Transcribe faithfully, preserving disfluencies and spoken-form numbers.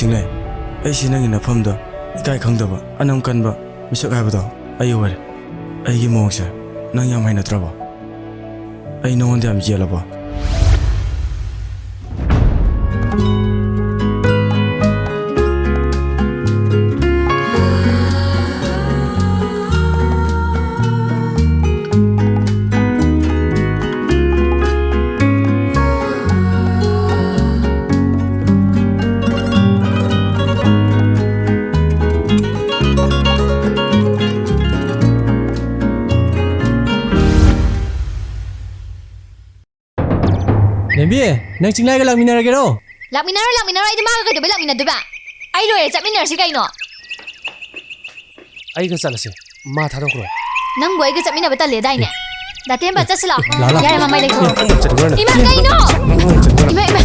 ꯆꯤꯡꯂꯩ, ꯑꯩꯁꯤ ꯅꯪꯒꯤ ꯅꯐꯝꯗꯣ ꯏꯀꯥꯏ ꯈꯪꯗꯕ, ꯑꯅꯝ ꯀꯟꯕ ꯃꯤꯁꯛ ꯍꯥꯏꯕꯗꯣ ꯑꯩ ꯑꯣꯏꯔꯦ꯫ ꯑꯩꯒꯤ ꯃꯑꯣꯡꯁꯦ ꯅꯪ ꯌꯥꯝ ꯍꯩꯅꯗ꯭ꯔꯕꯣ? ꯑꯩ ꯅꯉꯣꯟꯗ ꯌꯥꯝ ꯌꯦꯜꯂꯕꯣ? ꯂꯦꯝꯕꯤ, ꯅꯪ ꯆꯤꯡꯂꯥꯏꯒ ꯂꯥꯛꯃꯤꯟꯅꯔꯒꯦꯔꯣ? ꯂꯥꯛꯃꯤꯟꯅꯔꯣ, ꯂꯥꯛꯃꯤꯟꯅꯔꯣ꯫ ꯑꯩꯗꯤ ꯃꯥꯒ ꯀꯩꯗꯧꯕꯩ ꯂꯥꯛꯃꯤꯟꯅꯗꯣꯏꯕ? ꯑꯩ ꯂꯣꯏꯔꯦ, ꯆꯠꯃꯤꯟꯅꯔꯁꯤ ꯀꯩꯅꯣ꯫ ꯑꯩꯒ ꯆꯠꯂꯁꯦ, ꯃꯥ ꯊꯥꯗꯣꯛꯈ꯭ꯔꯣ꯫ ꯅꯪꯕꯨ ꯑꯩꯒ ꯆꯠꯃꯤꯟꯅꯕ ꯇꯜꯂꯦꯗꯥꯏꯅꯦ? ꯗꯥꯇꯦꯝꯕ, ꯆꯠꯁꯤ ꯂꯥꯛꯑꯣ꯫ ꯂꯥ, ꯂꯥ꯫ ꯌꯥꯔꯦ, ꯃꯃꯥꯏ ꯂꯩꯊꯣꯛꯑꯣ꯫ ꯆꯠꯈ꯭ꯔꯣ ꯅꯪ꯫ ꯏꯃꯥ, ꯀꯩꯅꯣ? ꯆꯠꯈ꯭ꯔꯣ ꯅꯪ꯫ ꯏꯃꯥ, ꯏꯃꯥ꯫